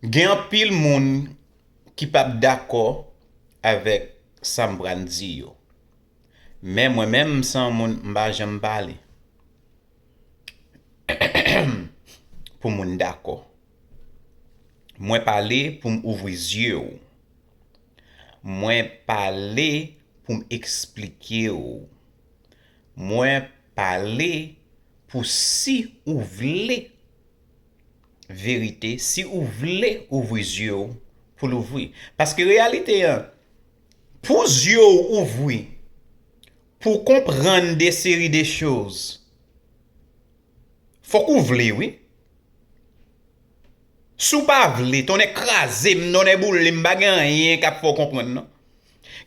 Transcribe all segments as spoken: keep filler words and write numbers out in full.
Gen anpil moun ki p ap dakò avèk sa m pral di yo. Men mwen menm, m se yon moun, m pa janm pale pou moun dakò. Mwen pale pou m ouvri zye w. Mwen pale pou m eksplike w. Mwen pale pou, si ou vle verite, si ou vle ouvri zye w, pou l ouvri. Paske reyalite an, pou zye w ouvri, pou w konprann de seri de choz, fòk ou vle, wi. Si w pa vle, tonnè kraze m, tonnè boule m, pa gen anyen k ap fè w konprann, non.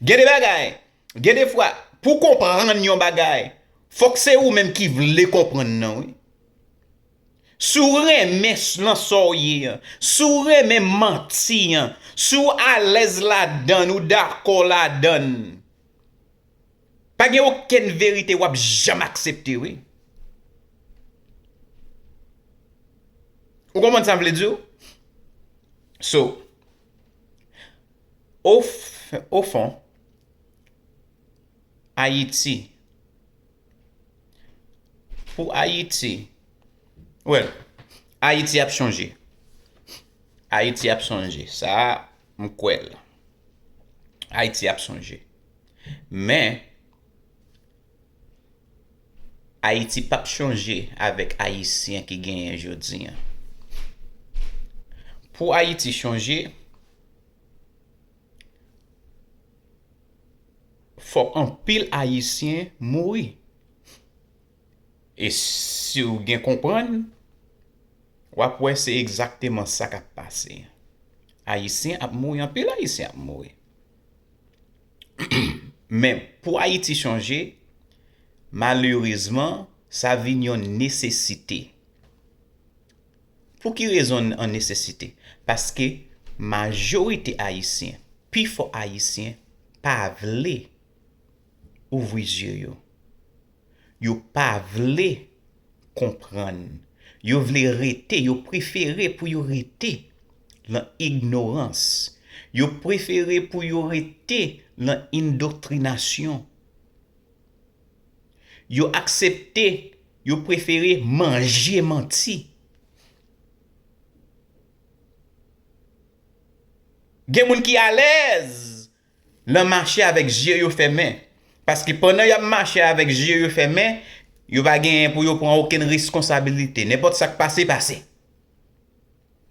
Gen de bagay, gen de fwa, pou w konprann yon bagay, fòk se ou menm ki vle konprann nan, wi. Si w renmen s-, nan sa w ye an, si w renmen manti an, si w alèz ladann, ou dakò ladann, pa gen okenn verite w ap janm aksepte, wi. Ou konprann sa m vle di w? So, o f-, o fon, Ayiti, pou Ayiti, well, Ayiti ap chanje. Ayiti ap chanje. Sa a, m kwè l. Ayiti ap chanje. Men, Ayiti p ap chanje avèk Ayisyen ki genyen jodi an. Pou Ayiti chanje, fòk anpil Ayisyen mouri. E si w gen konprann, w ap wè se egzakteman sa k ap pase. Ayisyen ap mouri, anpil Ayisyen ap mouri. Men, pou Ayiti chanje, malerezman, sa vin yon nesesite. Pou ki rezon an nesesite? Paske majorite Ayisyen, pifò Ayisyen, pa vle ouvri zye yo. Yo pa vle konprann. Yo vle rete, yo prefere pou yo rete nan ignorans. Yo prefere pou yo rete nan endoktrinasyon. Yo aksepte, yo prefere manje manti. Gen moun ki alèz nan mache avèk zye yo fèmen. Paske pandan y ap mache avèk zye yo fèmen, yo pa genyen pou yo pran okenn reskonsabilite. Nenpòt sa k pase, pase.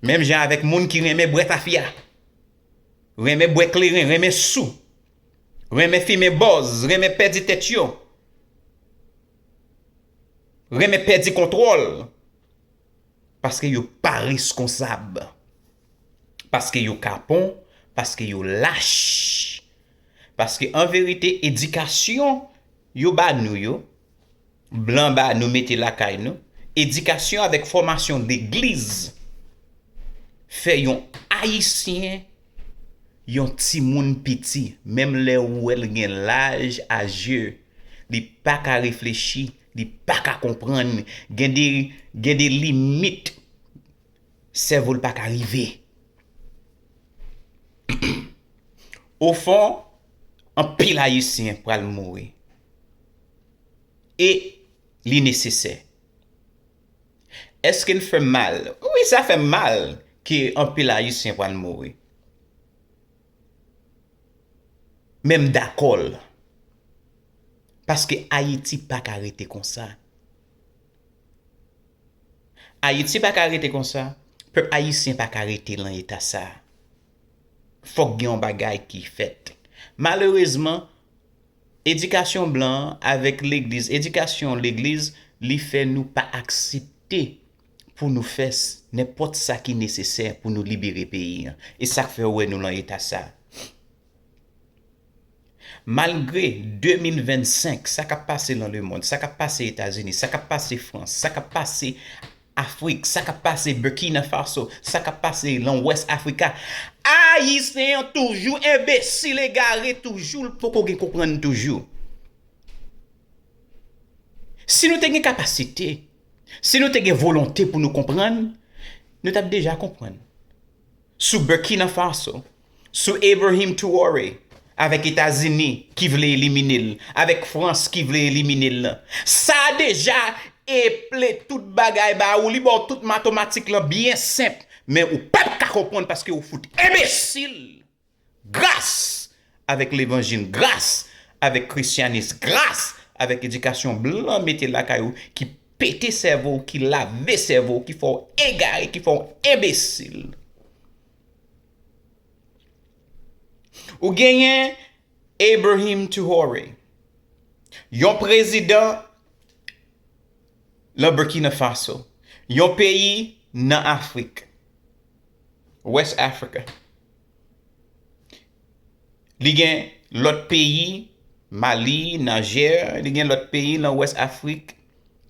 Menm jan avèk moun ki renmen bwè tafya, renmen bwè kleren, renmen sou, renmen fimen bòz, renmen pèdi tèt yo, renmen pèdi kontwòl. Paske yo pa reskonsab. Paske yo kapon, paske yo lach. Paske an verite, edikasyon yo ba nou yo, blan ba nou mete lakay nou, edikasyon avèk fòmasyon legliz fè yon Ayisyen, yon timoun piti, menm lè ou wè l gen laj a je, li pa ka reflechi, li pa ka konprann, gen de, gen de limit sèvo l pa ka rive. Ofon, anpil Ayisyen pral mouri. E li nesesè. Èske l fè m mal? Wi, sa fè m mal ke anpil Ayisyen pral mouri. Men m dakò l. Paske Ayiti pa ka rete konsa. Ayiti pa ka rete konsa. Pèp ayisyen pa ka rete lan eta sa. Fòk gen yon bagay ki fèt. Malerezman, edikasyon blan an avèk legliz, edikasyon legliz, li fè nou pa aksepte pou nou fè s-, nenpòt sa ki nesesè pou nou libere peyi an. E sa k fè w wè nou lan eta sa. Malgre de mil vennsenk, sa k ap pase lan lemonn, sa k ap pase Etazini, sa k ap pase Frans, sa k ap pase Afrik, sa k ap pase Burkina Faso, sa k ap pase lan Wès Afrika, Ayisyen an toujou enbesil, egare, toujou l poko gen konprann toujou. Si nou te gen kapasite, si nou te gen volonte pou nou konprann, nou t ap deja konprann. sou Burkina Faso, sou Ibrahim Traoré, avèk Etazini ki vle elimine l, avèk Frans ki vle elimine l lan. Sa deja eple tout bagay ba ou, li ba w tout matomatik lan byen senp, men ou p ap ka konprann paske ou fout enbesil. Gras avèk levanjil, gras avèk krisyanis, gras avèk edikasyon blan mete lakay ou ki pete sèvo w, ki lave sèvo w, ki fè w egare, ki fè w enbesil. Ou genyen Ibrahim Traoré, yon prezidan nan Burkina Faso, yon peyi nan Afrik, West Africa. Li gen lòt peyi, Mali, Niger, li gen lòt peyi nan West Afrik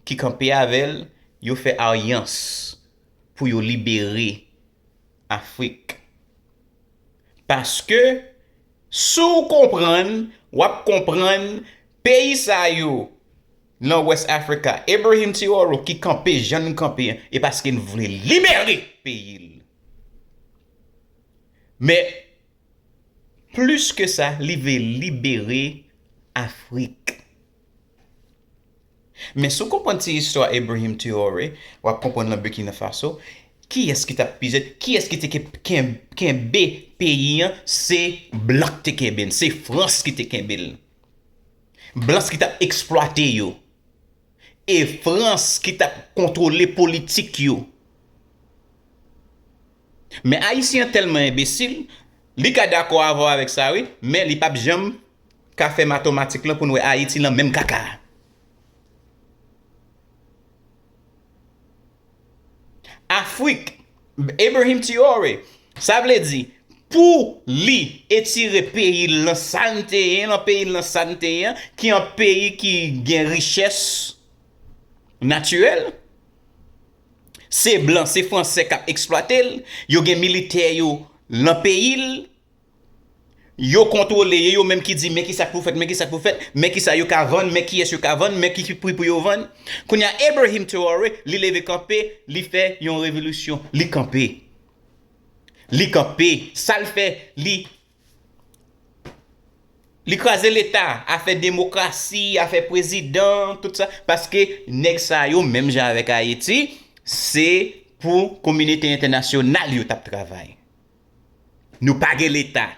ki kanpe avè l, yo fè alyans pou yo libere Afrik. Paske, si w konprann, w ap konprann peyi sa yo nan West Africa, Ibrahim Traoré ki kanpe jan n kanpe an, e paske n vle libere peyi l. Men, plis ke sa, li vle libere Afrik. Men si w konprann ti istwa Ibrahim Traoré, w ap konprann nan Burkina Faso, kiyès ki t ap pize, kiyès ki te ke- ken- kenbe peyi an, se blan ki te kenbe l, se Frans ki te kenbe l. Blan ki t ap eksplwate yo. E Frans ki t ap kontwole politik yo. Men Ayisyen an tèlman enbesil, li ka dakò avè w avèk sa wi, men li p ap janm ka fè matomatik lan pou n wè Ayiti lan menm kaka. Afrik, Ibrahim Traoré, sa vle di, pou li etire peyi l nan sa n te ye, nan peyi l nan sa n te ye, ki yon peyi ki gen richès natirèl, se blan, se fransè k ap eksplwate l, yo gen militè yo nan peyi l, yo kontwole, e yo menm ki di, men kisa k pou fèt, men kisa k pou fèt, men kisa yo ka vann, men kiyès yo ka vann, men ki, ki pri pou yo vann. Kounye a, Ibrahim Traoré, li leve kanpe, li fè yon revolisyon, li kanpe. Li kanpe, sa l fè, li, li kraze Leta, afè demokrasi, afè prezidan, tout sa, paske nèg sa yo, menm jan avèk Ayiti, se pou kominote entènasyonal yo t ap travay. Nou pa gen Leta.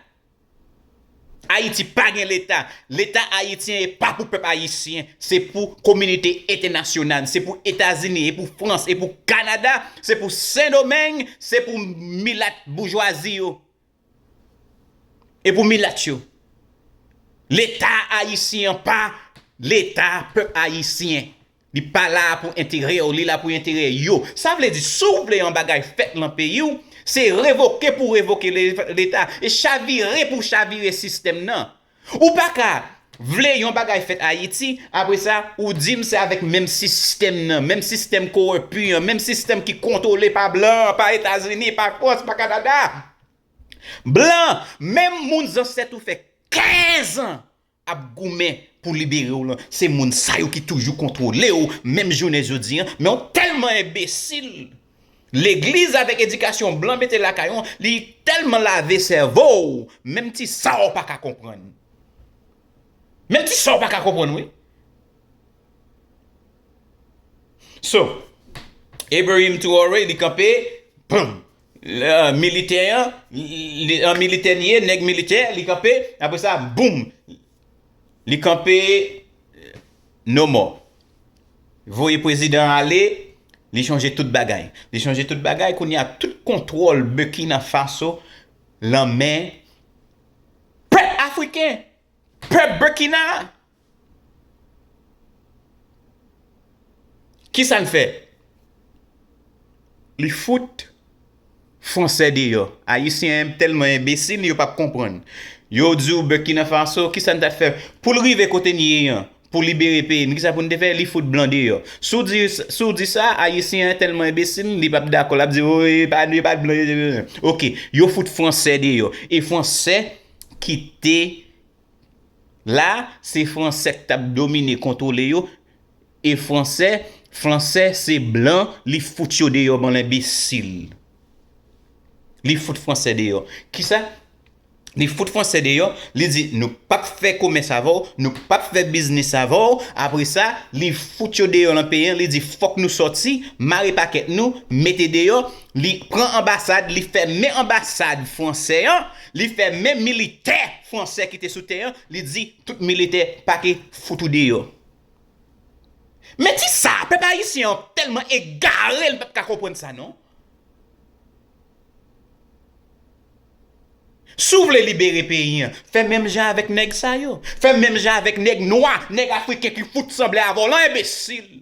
Ayiti pa gen Leta. Leta ayisyen e pa pou pèp ayisyen. Se pou kominote entènasyonal. Se pou Etazini, e pou Frans, e pou Kanada, se pou Sendomeng, se pou milat boujwazi yo. E pou milat yo. Leta ayisyen an pa Leta pèp ayisyen. Li pa la pou enterè w, li la pou enterè yo. Sa vle di, si w vle yon bagay fèt lan peyi w, se revoke pou revoke le-, Leta, e chavire pou chavire sistèm nan. Ou pa ka vle yon bagay fèt Ayiti, apre sa, ou di m se avèk menm sistèm nan, menm sistèm kowonpi an, menm sistèm ki kontwole pa blan, pa Etazini, pa Frans, pa Kanada. Blan, menm moun zansèt ou fè kenz an ap goumen pou libere w lan, se moun sa yo ki toujou kontwole w, menm jounen jodi an, men w tèlman enbesil. Legliz avèk edikasyon blan mete lakay ou, li tèlman lave sèvo w, menm ti sa w pa ka konprann. Menm ti sa w pa ka konprann, wi. So, Ibrahim Traoré, li kanpe, boum! Le, militè an, li, an militè li ye, nèg militè, li kanpe, apre sa, boum! Li kanpe, no more. Voye prezidan an ale, li chanje tout bagay. Li chanje tout bagay, kounye a tout kontwòl Burkina Faso lan men pèp afriken, pèp Burkina. Kisa n fè? Li fout fransè deyò. Ayisyen tèlman enbesil, yo p ap konprann. Yo di w Burkina Faso, kisa n t ap fè? Pou l rive kote n ye an, pou libere peyi n, kisa pou n te fè? Li fout blan deyò. Si w di, si w di sa, Ayisyen an tèlman enbesil, li p ap dakò, l ap di, o, e pa, e pa blan, e, e, e. Oke, yo fout fransè deyò. E fransè ki te la, se fransè k t ap domine, kontwole yo, e fransè, fransè se blan, li fout yo deyò, bann enbesil. Li fout fransè deyò. Kisa? Li fout fransè deyò, li di, "Nou p ap fè komès avè w, nou p ap fè biznis avè w." Apre sa, li fout yo deyò nan peyi an, li di, "Fòk nou sòti, mare pakèt nou, mete deyò." Li pran anbasad, li fèmen anbasad fransè an, li fèmen militè fransè ki te sou tè an, li di, "Tout militè, pake, fout ou deyò." Men ti sa, pèp ayisyen an tèlman egare, l p ap ka konprann sa, non. Si w vle libere peyi an, fè menm jan avèk nèg sa yo. Fè menm jan avèk nèg nwa, nèg afriken ki fout sanble avè w lan, enbesil.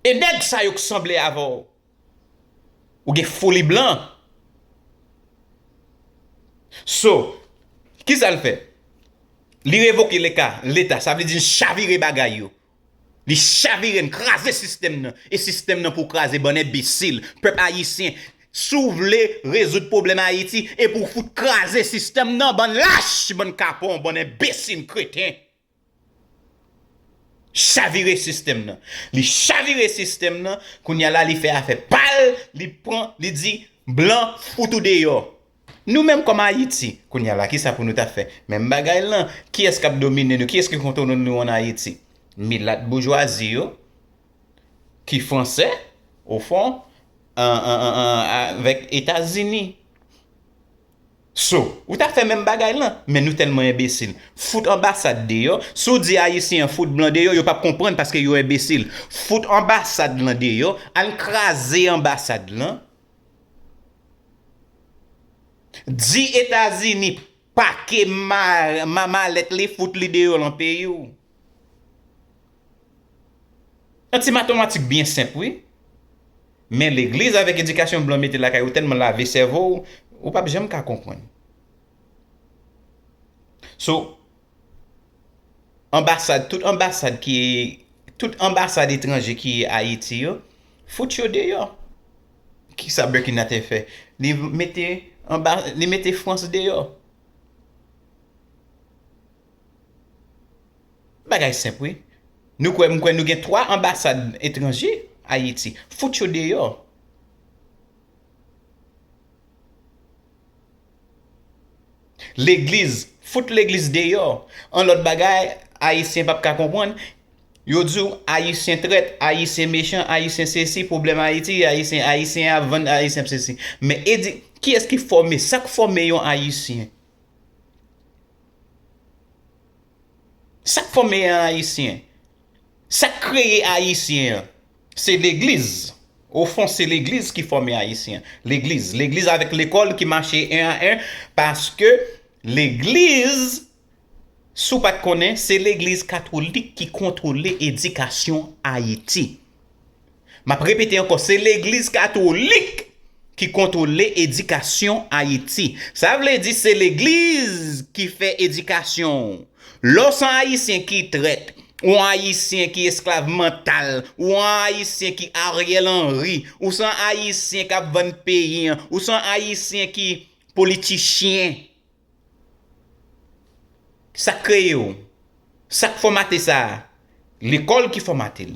E nèg sa yo k sanble avè w. Ou gen foli blan. So, kisa l fè? Li revoke leka, leta, sa vle di l chavire bagay yo. Li chavire n, kraze sistèm nan. E sistèm nan pou kraze, bann enbesil. Pèp ayisyen, si w vle rezoud pwoblèm Ayiti, e pou w fout kraze sistèm nan, bann lach, bann kapon, bann enbesil, kreten. Chavire sistèm nan. Li chavire sistèm nan, kounye a la li fè afè pa l, li pran, li di, "Blan, fout ou deyò." Nou menm kòm Ayiti, kounye a la, kisa pou nou ta fè? Menm bagay lan, kiyès k ap domine nou? Kiyès ki kontwole nou ann Ayiti? Milat boujwazi yo, ki fransè, ofon, an, an, an, an, avèk Etazini. So, ou ta fè menm bagay lan, men nou tèlman enbesil. Fout anbasad deyò, si w di Ayisyen an fout blan deyò, yo p ap konprann paske yo enbesil. Fout anbasad lan deyò, al kraze anbasad lan. Di Etazini pake ma, ma, malèt li, fout li deyò lan peyi w. Yon ti matematik byen senp, wi. Men legliz avèk edikasyon blan mete lakay ou tèlman lave sèvo w, ou p ap janm ka konprann. So, anbasad, tout anbasad ki, tout anbasad etranje ki Ayiti yo, fout yo deyò. Kisa Burkina te fè? Li mete anba, li mete Frans deyò. Bagay senp, wi. Nou kwè, m kwè nou gen twa anbasad etranje Ayiti. Fout yo deyò. Legliz, fout legliz deyò. An lòt bagay, Ayisyen p ap ka konprann. Yo di w Ayisyen trèt, Ayisyen mechan, Ayisyen sesi, pwoblèm Ayiti, Ayisyen, Ayisyen ap vann, Ayisyen ap sesi. Men edi, kiyès ki fòme, sa k fòme yon Ayisyen? Sa k fòme yon Ayisyen? Sa k kreye Ayisyen an? Se legliz. Ofon, se legliz ki fòme Ayisyen. Legliz. Legliz avèk lekòl ki mache en a en, paske legliz, si w pa t konnen, se legliz katolik ki kontwole edikasyon Ayiti. M ap repete ankò, se legliz katolik ki kontwole edikasyon Ayiti. Sa vle di se legliz ki fè edikasyon w. Lè w se yon Ayisyen ki trèt, ou yon Ayisyen ki esklav mantal, ou yon Ayisyen ki Ariel Henry, ou se yon Ayisyen k ap vann peyi an, ou se yon Ayisyen ki politichyen. Sa k kreye w? Sa k fòmate sa a? Lekòl ki fòmate l.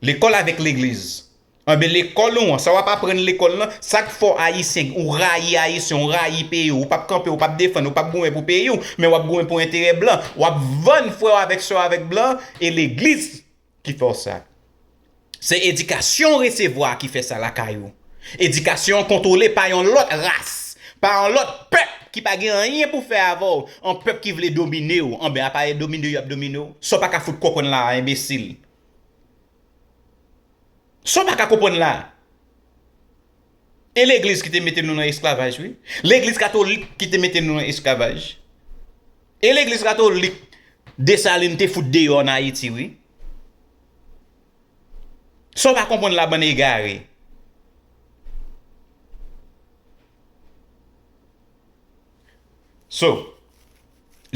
Lekòl avèk legliz. Anben, lekòl ou an, sa w ap aprann lekòl lan, sa k fè w Ayisyen, ou rayi Ayisyen, ou rayi peyi w, ou p ap kanpe, ou p ap defann, ou p ap goumen pou peyi w, men w ap goumen pou enterè blan. W ap vann frè w avèk sè w avèk blan, e legliz ki fè w sa. Se edikasyon w resevwa ki fè sa lakay ou. Edikasyon an kontwole pa yon lòt ras, pa yon lòt pèp ki pa gen anyen pou fè avè w, yon pèp ki vle domine w. Anben, apa y domine w, y ap domine w. Sa w pa ka fout konprann la a, enbesil. Sa w pa ka konprann la a. E legliz ki te mete nou nan esklavaj, wi. Legliz katolik ki te mete nou nan esklavaj. E legliz katolik Desalin te fout deyò ann Ayiti, wi. Sa w pa konprann la, bann egare. So,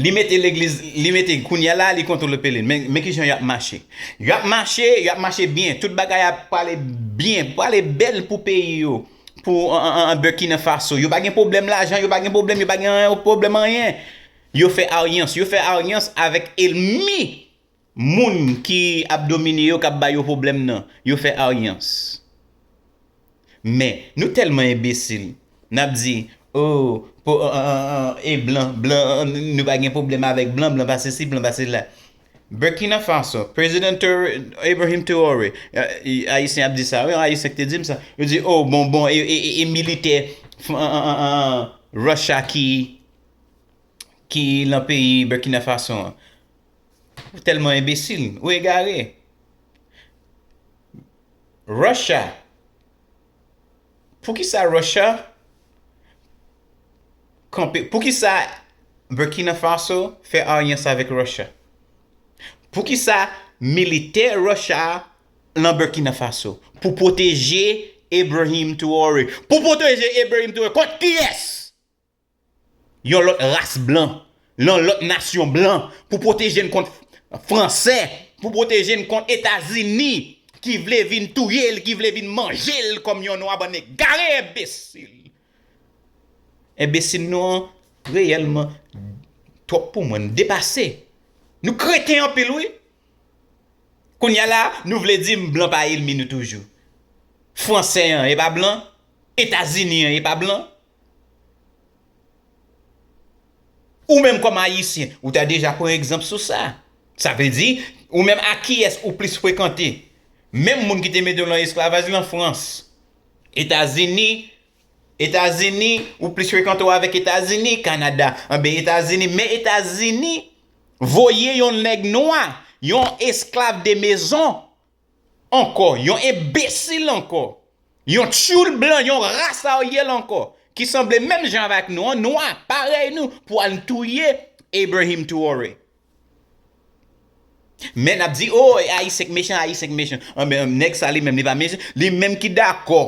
li mete legliz, li mete kounye a la, li kontwole peyi l. Men, men kijan y ap mache. Y ap mache, y ap mache byen. Tout bagay ap prale byen, prale bèl pou peyi yo. Pou an, an, an, an Burkina Faso. Yo pa gen pwoblèm lajan, yo pa gen pwoblèm, yo pa gen anyen, pwoblèm anyen. Yo fè alyans, yo fè alyans avèk ènmi moun ki ap domine yo, k ap ba yo pwoblèm nan. Yo fè alyans. Men, nou tèlman enbesil. N ap di, oh, po, an, an, an, e blan, blan, nou pa gen pwoblèm avèk blan, blan pa sesi, blan pa sela. Burkina Faso, Prezidan Traoré, Ibrahim Traoré, eh, Ayisyen ap di sa, wi, Ayisyen ki te di m sa. Yo di, oh, bon, bon, e, e, e, e militè f-, an, an, an, an, Russia ki, ki nan peyi Burkina Faso an. Ou tèlman enbesil, ou egare. Russia. Poukisa Russia kanpe? Poukisa Burkina Faso fè alyans avèk Russia? Poukisa militè Russia nan Burkina Faso? Pou pwoteje Ibrahim Traoré. Pou pwoteje Ibrahim Traoré kont kiyès? Yon lòt ras blan, yon lòt nasyon blan, pou pwoteje n kont Fransè, pou pwoteje n kont Etazini, ki vle vin touye l, ki vle vin manje l kòm yon nwa, bann egare, enbesil. Enbesil nou an, reyèlman, twòp pou mwen, n depase. Nou kreten anpil, wi. Kounye a la, nou vle di m blan pa ènmi nou toujou. Fransè an, e pa blan? Etazini an, e pa blan? Ou menm kòm Ayisyen, ou ta deja pran egzanp sou sa. Sa vle di, ou menm ak kiyès ou plis frekante? Menm moun ki te mete w nan esklavaj lan, Frans, Etazini, Etazini, ou plis frekante w avèk Etazini, Kanada. Anben, Etazini, men Etazini voye yon nèg nwa, yon esklav de mezon ankò, yon enbesil ankò, yon tchoul blan, yon ras aryèl ankò, ki sanble menm jan avèk nou an, nwa, parèy nou, pou al touye Ibrahim Traoré. Men n ap di, oh, Ayisyen k mechan, Ayisyen k mechan. Anben, nèg sa li menm, li pa mechan. Li menm ki dakò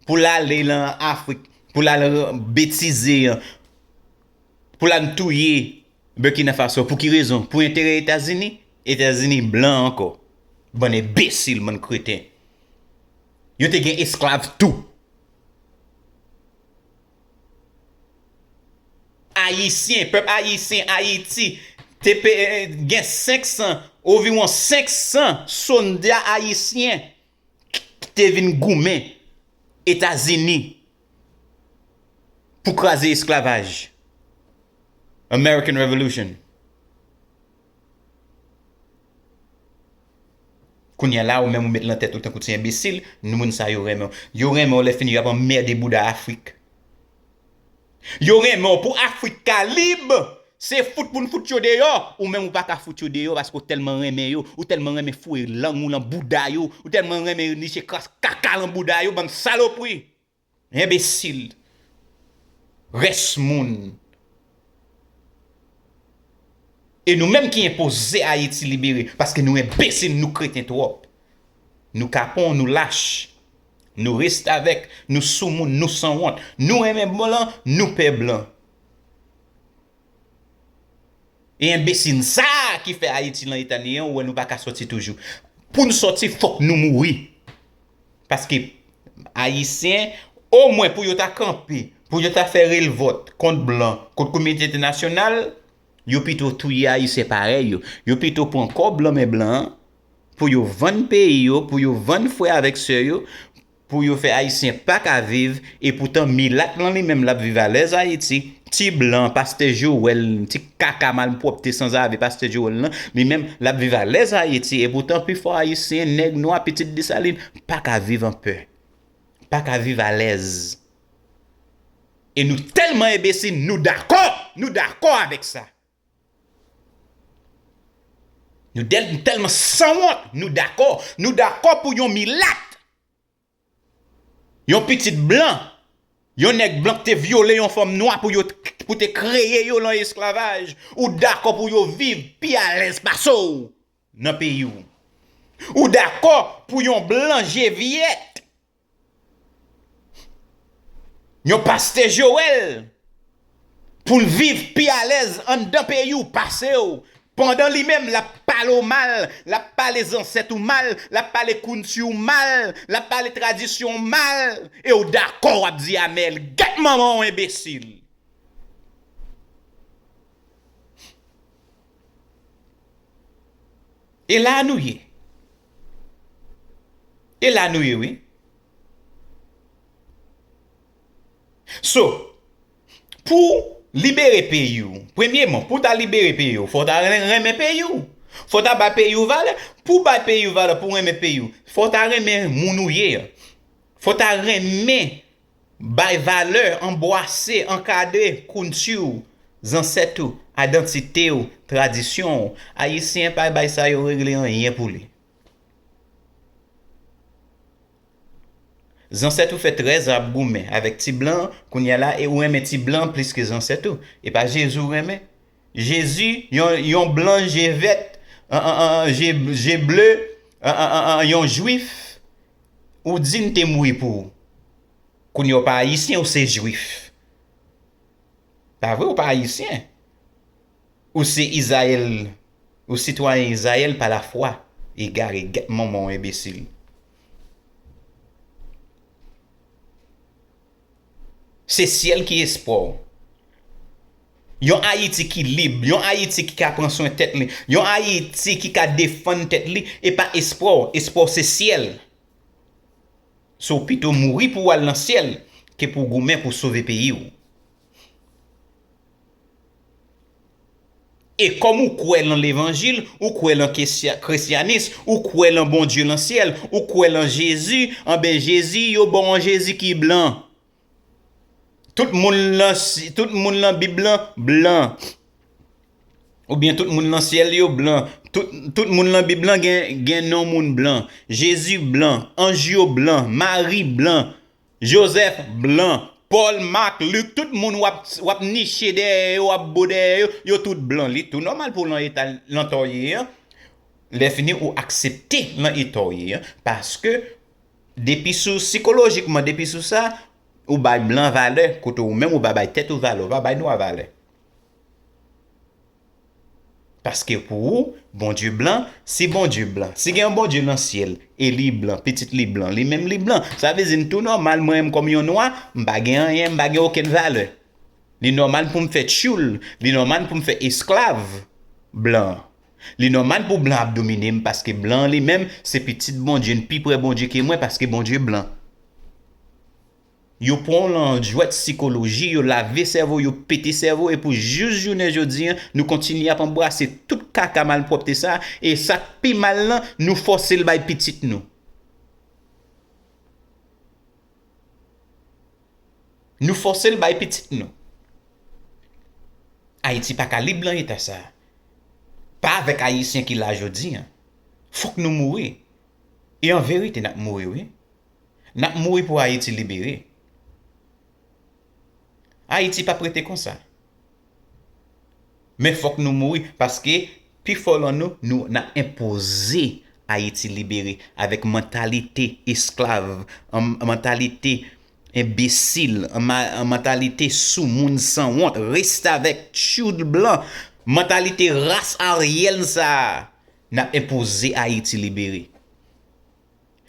pou l ale lan Afrik, pou l al betize, pou l al touye Burkina Faso. Pou ki rezon? Pou enterè Etazini? Etazini blan ankò. Bann enbesil, bann kreten. Yo te gen esklav tou. Ayisyen, pèp ayisyen, Ayiti, te pe-, gen senk san, anviwon senk san sòlda ayisyen ki te vin goumen Etazini pou kraze esklavaj. American Revolution. Kounye a la, ou menm ou met lan tèt ou tankou ti enbesil, nou moun sa yo renmen w. Yo renmen w lè fini, y ap anmède bouda Afrik. Yo renmen w pou Afrik ka lib, se fout pou n fout yo deyò. Ou menm ou pa ka fout yo deyò paske w tèlman renmen yo, ou tèlman renmen foure lang ou lan bouda yo, ou tèlman renmen niche kras kaka lan bouda yo, bann salopri. Enbesil. Rès moun. E nou menm ki enpoze Ayiti libere, paske nou enbesil, nou kreten twòp. Nou kapon, nou lach. Nou restavèk, nou soumoun, nou sanwont. Nou renmen blan, nou pè blan. E enbesil sa a ki fè Ayiti lan eta li ye an, ou wè nou pa ka sòti toujou. Pou n sòti, fòk nou mouri. Paske Ayisyen, omwen pou yo ta kanpe, pou yo ta fè revòlt kont blan, kont kominote entènasyonal, yo pito touye Ayisyen parèy yo. Yo pito pran kò blan men blan an, pou yo vann peyi yo, pou yo vann frè avèk sè yo, pou yo fè Ayisyen pa ka viv, epoutan milat lan li menm l ap viv alèz Ayiti, ti blan, pastè Jowèl, ti kaka malpwòpte sanzave pastè Jowèl lan, li menm l ap viv alèz Ayiti, epoutan pifò Ayisyen, nèg nwa, pitit Desalin, pa ka viv an pè, pa ka viv alèz. E nou tèlman enbesil, nou dakò, nou dakò avèk sa. Nou dèl-, nou tèlman sanwont, nou dakò. Nou dakò pou yon milat, yon pitit blan, yon nèg blan ki te vyole yon fanm nwa pou yo, pou te kreye yo lan esklavaj. Ou dakò pou yo viv pi alèz pase w nan peyi w. Ou dakò pou yon blan je vyèt, yon pastè Jowèl, pou l viv pi alèz anndan peyi w pase w, pandan li menm l ap pale w mal, l ap pale zansèt ou mal, l ap pale kilti w mal, l ap pale tradisyon w mal, e w dakò w ap di amèl. Gèt manman w, enbesil! E la nou ye. E la nou ye, wi. So, pou libere peyi w, premyeman, pou w ta libere peyi w, fò w ta ren- renmen peyi w. Fò w ta bay peyi w valè. Pou w bay peyi w valè, pou w renmen peyi w, fò w ta renmen moun ou ye a. Fò w ta renmen bay valè, anbwase, ankadre kilti w, zansèt ou, idantite w, tradisyon w. Ayisyen pa bay sa yo regle anyen pou li. Zansèt ou fè trèz an ap goumen avèk ti blan, kounye a la, e ou renmen ti blan plis ke zansèt ou. E pa Jezi ou renmen. Jezi, yon, yon blan je vèt, an, an, an, je, je ble, an, an, an, an, yon jwif, ou di n te mouri pou ou. Kounye a w pa ayisyen, ou se jwif. Pa vre, ou pa ayisyen. Ou se Izrayèl, ou sitwayen Izrayèl pa lafwa. Egare, gèt manman w, enbesil. Se syèl ki espwa w. Yon Ayiti ki lib, yon Ayiti ki ka pran swen tèt li, yon Ayiti ki ka defann tèt li, e pa espwa w. Espwa w se syèl. So, pito mouri pou w al nan syèl ke pou w goumen pou w sove peyi w. E kòm ou kwè lan levanjil, ou kwè lan kesya- kesyanis, ou kwè lan Bondye lan syèl, ou kwè lan Jezi, anben Jezi, yo ba w yon Jezi ki blan. Tout moun lan, si- tout moun lan Bib lan, blan. Oubyen tout moun lan syèl yo, blan. Tout, tout moun lan Bib lan gen, gen non moun blan. Jezi blan, anj yo blan, Mari blan, Jozèf blan, Pòl, Mak, Lik, tout moun w ap, w ap niche dèyè yo, w ap bo dèyè yo, yo tout blan. Li tou nòmal pou w lan eta, lan eta w ye an. Lè fini ou aksepte lan eta w ye an. Paske depi sou sikolojikman, depi sou sa, ou bay blan valè, kote ou menm ou pa bay tèt ou valè, ou pa bay nwa valè. Paske pou ou, Bondye blan, si Bondye blan, si gen yon Bondye nan syèl, e li blan, pitit li blan, li menm li blan, sa vle di m tou nòmal, mwen menm kòm yon nwa, m pa gen anyen, m pa gen okenn valè. Li nòmal pou m fè tchoul, li nòmal pou m fè esklav blan. Li nòmal pou blan ap domine m, paske blan li menm, se pitit Bondye, n pi pre Bondye ke mwen, paske Bondye blan. Yo pran w lan jwèt sikoloji, yo lave sèvo, yo pete sèvo, e pou jis jounen jodi an, nou kontinye ap anbrase tout kaka malpwòpte sa, e sa k pi mal lan, nou fòse l bay pitit nou. Nou fòse l bay pitit nou. Ayiti pa ka lib lan eta sa. Pa avèk Ayisyen ki la jodi an. Fòk nou mouri. E an verite, n ap mouri, wi. N ap mouri pou Ayiti libere. Ayiti p ap rete konsa. Men fòk nou mouri, paske pifò lan nou, nou, n ap enpoze Ayiti libere avèk mantalite esklav, an, mantalite enbesil, an ma-, an mantalite soumoun sanwont, restavèk, tchoul blan, mantalite ras aryèn sa a, n ap enpoze Ayiti libere.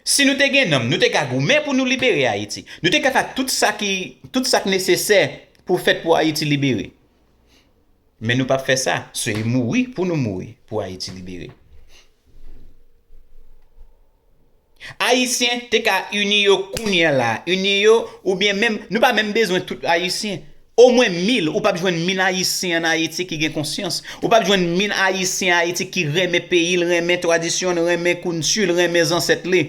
Si nou te gen nanm, nou te ka goumen pou nou libere Ayiti. Nou te ka fè tout sa ki, tout sa k nesesè pou fèt pou Ayiti libere. Men nou p ap fè sa. Se mouri pou nou mouri pou Ayiti libere. Ayisyen te ka ini yo kounye a la, ini yo, oubyen menm, nou pa menm bezwen tout Ayisyen. Omwen mil, ou p ap jwenn mil Ayisyen ann Ayiti ki gen konsyans. Ou p ap jwenn mil Ayisyen Ayiti ki renmen peyi l, renmen tradisyon l, renmen kilti l, renmen zansèt li,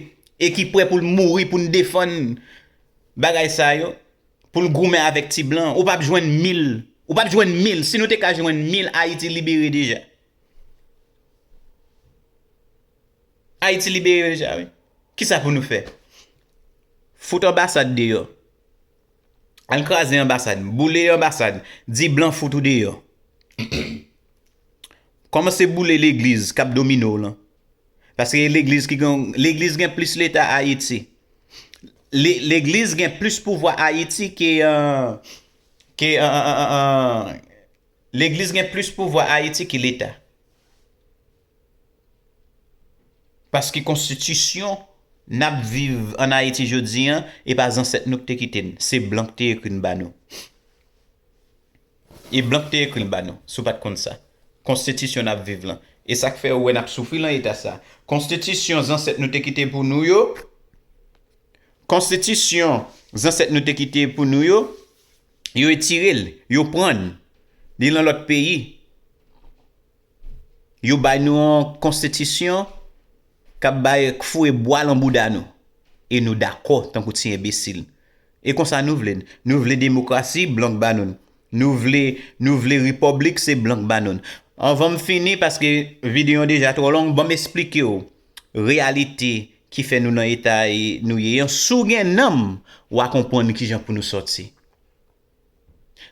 e ki prè pou l mouri pou l defann bagay sa yo, pou l goumen avèk ti blan. Ou p ap jwenn mil. Ou p ap jwenn mil. Si nou te ka jwenn mil, Ayiti libere deja. Ayiti libere deja, wi. Kisa pou nou fè? Fout anbasad deyò. Al kraze anbasad, boule anbasad, di blan fout ou deyò. Kòmanse boule legliz k ap domine w lan. Paske legliz ki gen, legliz gen plis leta Ayiti. Le-, legliz gen plis pouvwa Ayiti ke, euh, ke, euh, euh, euh, euh, legliz gen plis pouvwa Ayiti ke leta. Paske konstitisyon n ap viv ann Ayiti jodi an, e pa zansèt nou ki te kite n. Se blan ki te ekri n ba nou. E blan ki te ekri l ba nou, si w pa t konn sa. Konstitisyon n ap viv lan. E sa k fè ou wè n ap soufri lan eta sa. Konstitisyon zansèt nou te kite pou nou yo, konstitisyon zansèt nou te kite pou nou yo, Yo etire l, yo pran l. Li nan lòt peyi. Yo bay nou yon konstitisyon k ap bay, k foure bwa lan bouda nou. E nou dakò tankou ti enbesil. E konsa nou vle n. Nou vle demokrasi, blan k ba nou n. Nou vle, nou vle repiblik, se blan k ba nou n. Anvan m fini, paske videyo an deja twò long, ban m esplike w reyalite ki fè nou nan eta e nou ye an. Si w gen nanm, w a konprann kijan pou nou sòti.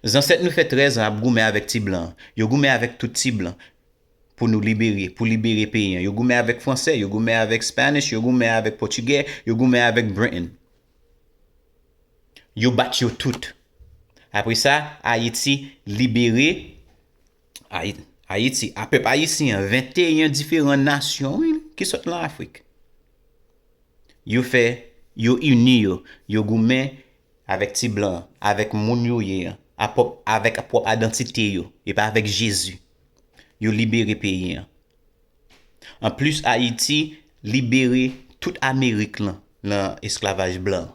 Zansèt nou fè trèz an ap goumen avèk ti blan. Yo goumen avèk tout ti blan pou nou libere, pou libere peyi an. Yo goumen avèk fransè, yo goumen avèk Spanish, yo goumen avèk pòtigè, yo goumen avèk Britain. Yo bat yo tout. Apre sa, Ayiti libere. Ayi-, Ayiti, a pèp ayisyen an, venteyen diferan nasyon, wi, ki sòt lan Afrik. Yo fè, yo ini yo, yo goumen avèk ti blan, avèk moun yo ye an, a pwòp, avèk pwòp idantite yo, e pa avèk Jezi. Yo libere peyi an. Anplis, Ayiti libere tout Amerik lan, lan esklavaj blan.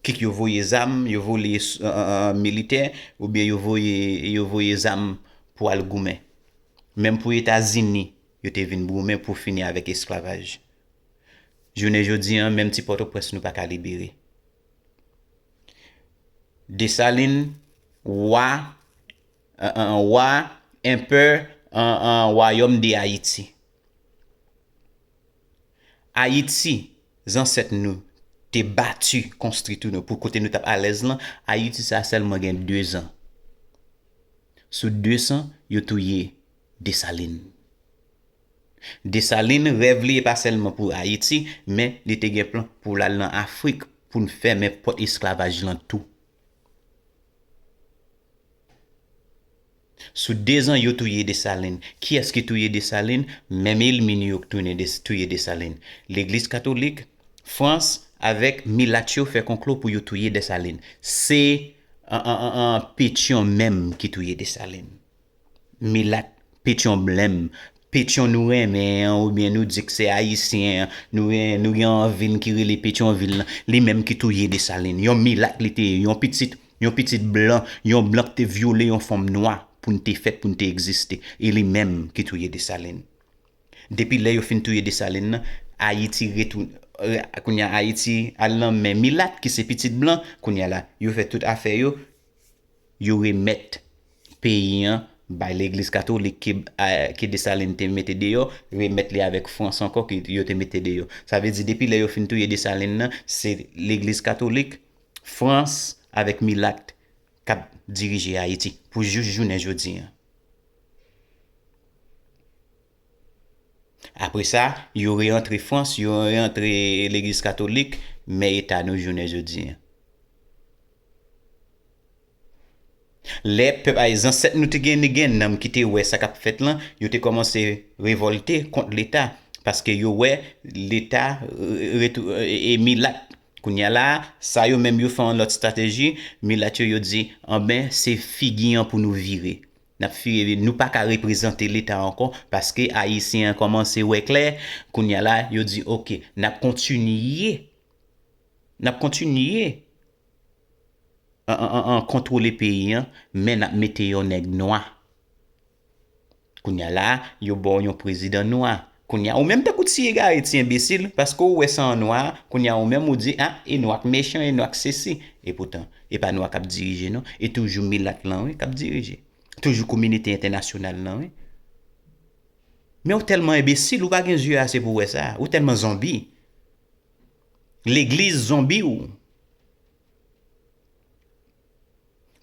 Kit yo voye zam, yo voye s-, an, an, an, militè, oubyen yo voye, yo voye zam pou al goumen. Menm pou Etazini, yo te vin goumen pou fini avèk esklavaj. Jounen jodi an, menm ti Pòtoprens nou pa ka libere. Desalin, wa, an, an, an, wa, enpè, an, an, wayòm de Ayiti. Ayiti, zansèt nou te bati, konstwi tou nou, pou kote nou t ap alèz lan, Ayiti sa sèlman gen de zan. Sou de zan, yo touye Desalin. Desalin, rèv li e pa sèlman pou Ayiti, men li te gen plan pou l al nan Afrik, pou n fèmen pòt esklavaj lan tou. Sou de zan yo touye Desalin. Kiyès ki touye Desalin? Menm ènmi nou yo k tounen Des-, touye Desalin. Legliz katolik, Frans avèk milat yo fè konplo pou yo touye Desalin. Se, an, an, an, an, Petyon menm ki touye Desalin. Milat, Petyon menm. Petyon nou renmen an, oubyen nou di k se Ayisyen an, nou ren-, nou gen yon vil ki rele Petyonvil lan, li menm ki touye Desalin. Yon milat li te ye, yon pitit, yon pitit blan, yon blan ki te vyole yon fanm nwa pou n te fèt, pou n te egziste. E li menm ki touye Desalin. Depi lè yo fin touye Desalin nan, Ayiti retoun-, re-, kounye a Ayiti al nan men milat ki se pitit blan, kounye a la, yo fè tout afè yo, yo remèt peyi an bay legliz katolik ke, a, ke Desalin te mete deyò, remèt li avèk Frans ankò ke yo te mete deyò. Sa vle di depi lè yo fin touye Desalin nan, se legliz katolik, Frans avèk milat k ap dirije Ayiti pou jis jounen jodi an. Apre sa, yo reyantre Frans, yo reyantre legliz katolik, men eta nou jounen jodi an. Lè pèp ay-, zansèt nou te gen, gen nanm ki te wè sa k ap fèt lan, yo te kòmanse revòlte kont leta, paske yo wè leta, e, retou-, e, e milat. Kounye a la, sa yo menm yo fè yon lòt estrateji, milat yo, yo di, anben, se figi an pou nou vire. N ap vire, nou pa ka reprezante leta ankò, paske Ayisyen an kòmanse wè klè. Kounye a la, yo di, oke, n ap kontinye, n ap kontinye an, an, an, an kontwole peyi an, men n ap mete yon nèg nwa. Kounye a la, yo ba w yon prezidan nwa. Kounye a, ou menm tankou ti egare, ti enbesil, paske ou wè sa an nwa, kounye a ou menm ou di, a, e nwa k mechan, e nwa k sesi. E poutan, e pa nwa k ap dirije non, e toujou milat lan, wi, k ap dirije. Toujou kominote entènasyonal lan, wi. Men ou tèlman enbesil, ou pa gen zye ase pou wè sa. Ou tèlman zonbi. Legliz zonbi w.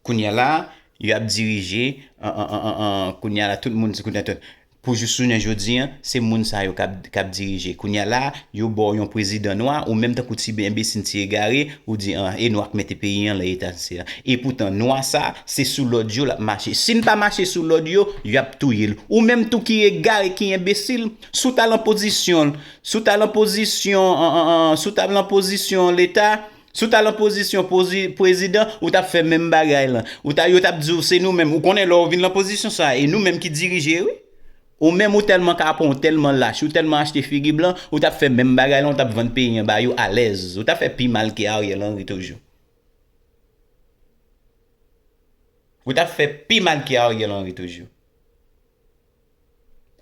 Kounye a la, y ap dirije, an, an, an, an, an, kounye a la, tout moun, kounye a, tout, pou jis jounen jodi an, se moun sa yo k ap, k ap dirije. Kounye a la, yo ba w yon prezidan nwa, ou menm tankou ti enbesil, ti egare, ou di, an, e nwa k mete peyi an lan eta sa. E poutan, nwa sa, se sou lòd yo l ap mache. Si n pa mache sou lòd yo, y ap touye l. Ou menm tou ki egare, ki enbesil, si w ta lan pozisyon, si w ta lan pozisyon, an, an, an, si w ta lan pozisyon leta, si w ta lan pozisyon pozi-, prezidan, ou t ap fè menm bagay lan. Ou ta, yo t ap di w se nou menm. Ou konnen lè w vin lan pozisyon sa, e nou menm ki dirije, wi. Ou menm ou tèlman kapon, ou tèlman lach, ou tèlman achte figi blan, ou t ap fè menm bagay lan, ou t ap vann peyi an ba yo alèz. Ou t ap fè pi mal ke Ariel Henry toujou. Ou t ap fè pi mal ke Ariel Henry toujou.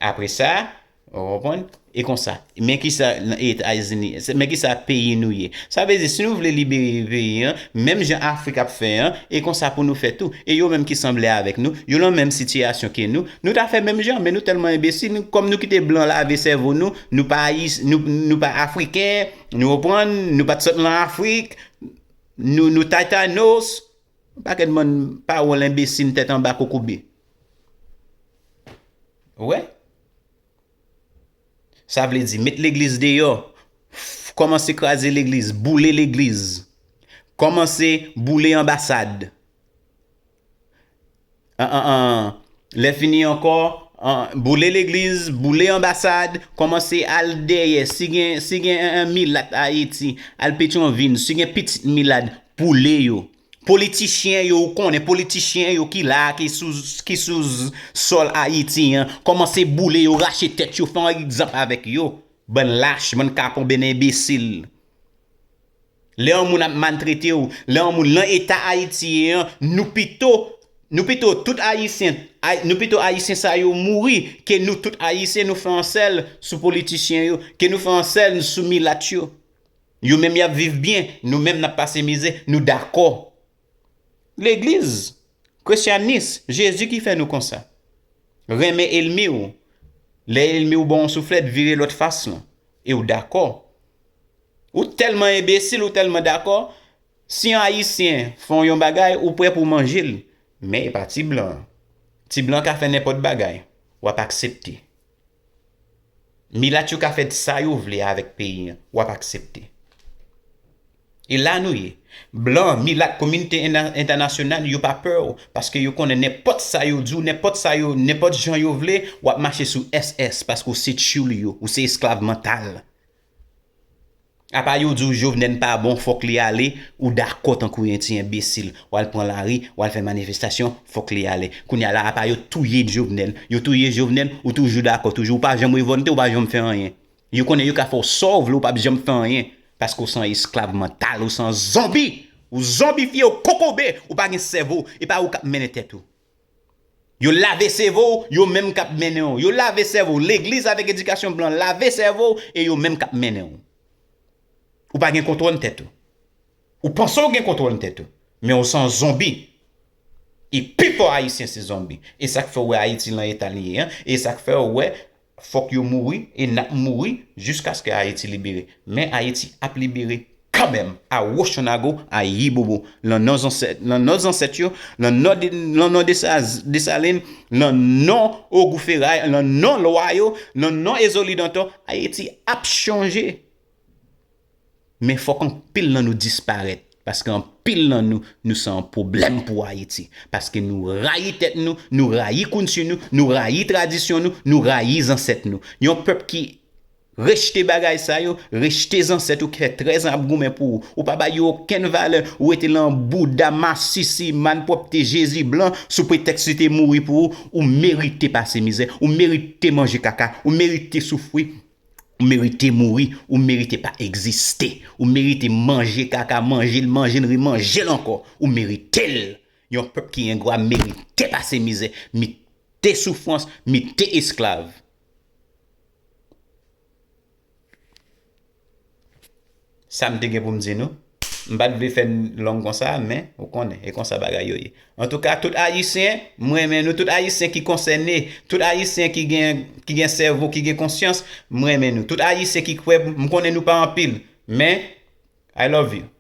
Apre sa, ou konprann? E konsa, men kisa nan Etazini, men kisa peyi nou ye. Sa vle di, si nou vle libere peyi an, menm jan Afrik ap fè an, e konsa pou nou fè tou. E yo menm ki sanble avèk nou, yo nan menm sitiyasyon ke nou, nou ta fè menm jan, men nou tèlman enbesil, kòm nou kite blan lave sèvo nou, nou pa Ayis-, nou, nou pa Afriken, nou konprann, nou pa t sot nan Afrik, nou, nou taytanos, yon pakèt bann pawòl enbesil tèt anba kokobe. Ou wè? Sa vle di, met legliz deyò, f-, kòmanse kraze legliz, boule legliz, kòmanse boule anbasad. An, an, an, lè fini ankò, an, boule legliz, boule anbasad, kòmanse al dèyè, si gen, si gen, an, an, milat Ayiti, al Petyonvil, si gen pitit milat, boule yo. Politichyen yo, ou konnen politichyen yo ki la, ki sou, ki sou sòl Ayiti an, kòmanse boule yo, rache tèt yo, fè yon egzanp avèk yo. Bann lach, bann kapon, bann enbesil. Lè yon moun ap maltrete w, lè yon moun nan eta Ayiti ye an, nou pito, nou pito tout Ayisyen, Ay-, nou pito Ayisyen sa yo mouri, ke nou tout Ayisyen nou fè yon sèl sou politichyen yo, ke nou fè yon sèl sou milat yo. Yo menm y ap viv byen, nou menm n ap pase mizè, nou dakò. Legliz, Kristyanis, Jezi ki fè nou konsa. Renmen ènmi w. Lè ènmi w ba w yon souflèt, vire lòt fas lan. E w dakò. Ou tèlman enbesil, ou tèlman dakò. Si yon Ayisyen fè w yon bagay, ou prè pou w manje l. Men e pa ti blan an. Ti blan ka fè nenpòt bagay. W ap aksepte. Milat yo ka fè sa yo vle avèk peyi an, w ap aksepte. E la nou ye. Blan, milat, kominote ena-, entènasyonal, yo pa pè w, paske yo konnen nenpòt sa yo di w, nenpòt sa yo, nenpòt jan yo vle, w ap mache sou S S, paske w se tchoul yo, ou se esklav mantal. Apa yo di w Jovenel pa bon, fòk li ale, ou dakò tankou yon ti enbesil. W al pran lari, w al fè manifestasyon, fòk li ale. Kounye a la, apa yo touye Jovenel. Yo touye Jovenel, ou toujou dakò, toujou. Ou pa janm revòlte, ou pa janm fè anyen. Yo konnen yo ka fè w sa w vle, ou p ap janm fè anyen. Paske w se yon esklav mantal, ou se yon zonbi. Ou zonbifye, ou kokobe, ou pa gen sèvo, e pa ou k ap mennen tèt ou. Yo lave sèvo w, yo menm k ap mennen w. Yo lave sèvo w. Legliz avèk edikasyon blan lave sèvo w e yo menm k ap mennen w. Ou pa gen kontwòl tèt ou. Ou panse w gen kontwòl tèt ou, men w se yon zonbi. E pifò Ayisyen se zonbi. E sa k fè w wè Ayiti lan eta li ye an. E sa k fè w wè fòk yo mouri e n ap mouri jiskaske Ayiti libere. Men Ayiti ap libere kanmenm, a Wochonnago, a Yibobo, lan non zansèt, lan non zansèt yo, lan non de, lan non Desaz-, Desalin, lan non Ogou Feray, lan non lwa yo, lan non Ezoli Dantò, Ayiti ap chanje. Men fòk anpil nan nou disparèt, paske anpil nan nou, nou se yon pwoblèm pou Ayiti, paske nou rayi tèt nou, nou rayi kilti nou, nou rayi tradisyon nou, nou rayi zansèt nou. Yon pèp ki rejte bagay sa yo, rejte zansèt ou ki fè trèz an ap goumen pou ou. Ou pa ba yo okenn valè. Ou rete lan bouda, masisi, malpwòpte, Jezi blan, sou pretèks li te mouri pou ou. Ou merite pase mizè. Ou merite manje kaka. Ou merite soufri. Ou merite mouri. Ou merite pa egziste. Ou merite manje kaka, manje l, manje l, remanje l ankò. Ou merite l. Yon pèp ki engra merite pase mizè, merite soufrans, merite esklav. Sa m te gen pou m di nou. M pa t vle fè n long konsa, men, ou konnen, e konsa bagay yo ye. Antouka, tout Ayisyen, m renmen nou. Tout Ayisyen ki konsène, tout Ayisyen ki gen, ki gen sèvo, ki gen konsyans, m renmen nou. Tout Ayisyen ki kwè, m konnen nou pa anpil, men, I love you.